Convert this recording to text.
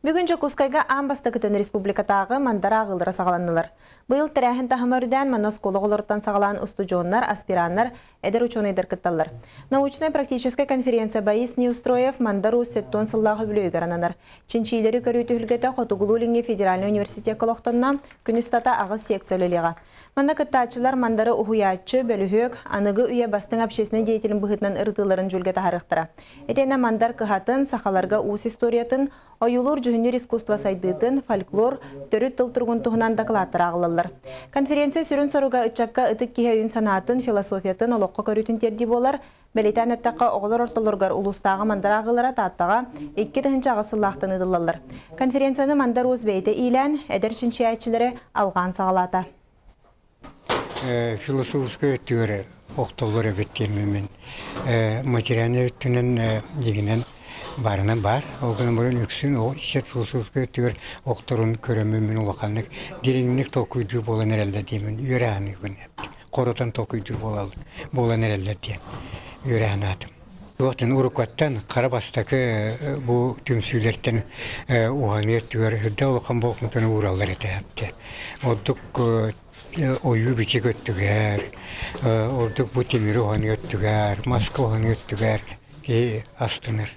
Бүгүн Дьокуускайга аан бастакытын республикатааҕы Мандар ааҕыылара саҕаланнылар. Быйыл тэрээһин таһыма үрдээн, манна оскуола оҕолоруттан саҕалаан устудьуоннар, аспираннар, эдэр учуонайдар кытталлар. Научнай-практическай конференция Борис Неустроев Мандар Уус 70 сыллаах үбүлүөйүгэр ананар. Чинчиилэри көрүү түһүлгэтэ Хотугулуу-Илиҥҥи федеральнай университекка олохтонно, күн устата аҕыс секция үлэлиэҕэ. Манна кыттааччылар Мандары уһуйааччы, бөлүһүөк, аныгы үйэ бастыҥ общественнай деятелин быһыытынан ырытыыларын дьүүлгэ таһаарыахтара. Итиэннэ Мандар кыһатын, сахаларга уус историятын, ойуулуур-дьүһүннүүр искусство сайдыытын, фольклор, төрүт тыл туругун туһунан дакылааттар ааҕыллаллар. Конференция сүрүн соруга ыччакка ытык киһи өйүн-санаатын, философиятын, олоххо көрүүтүн тиэрдии буолар. Бэлиэтээн эттэххэ, оҕолор ортолоругар улуустааҕы Мандар ааҕыылара Тааттаҕа 2008 сыллаахтан ыытыллаллар. Конференцияны Мандар Уус бэйэтэ иилээн, эдэр чинчийээччилэри алҕаан саҕалаата. Философскай өттүгэр охтоллор эбит диэммин мин материальнай өттүнэн дьиҥинэн баарынан баар. Ол гынан баран үксүн ол иччэт философскай өттүгэр охторун көрөммүн мин улаханнык дириҥник толкуйдуур буолан эрэллэр диэммин үөрэ саныыбын. Хорутан толкуйдуур буолан эрэллэр диэн үөрэ санаатым. Туохтан уруккаттан хара бастакы бу түмсүүлэртэн уһаныы өттүгэр үрдэ улахан болҕомтону уураллар этэ. Ордук ойуу-бичик өттүгэр, ордук бу тимири уһаныы өттүгэр, маска уһаныы өттүгэр киһи астынар.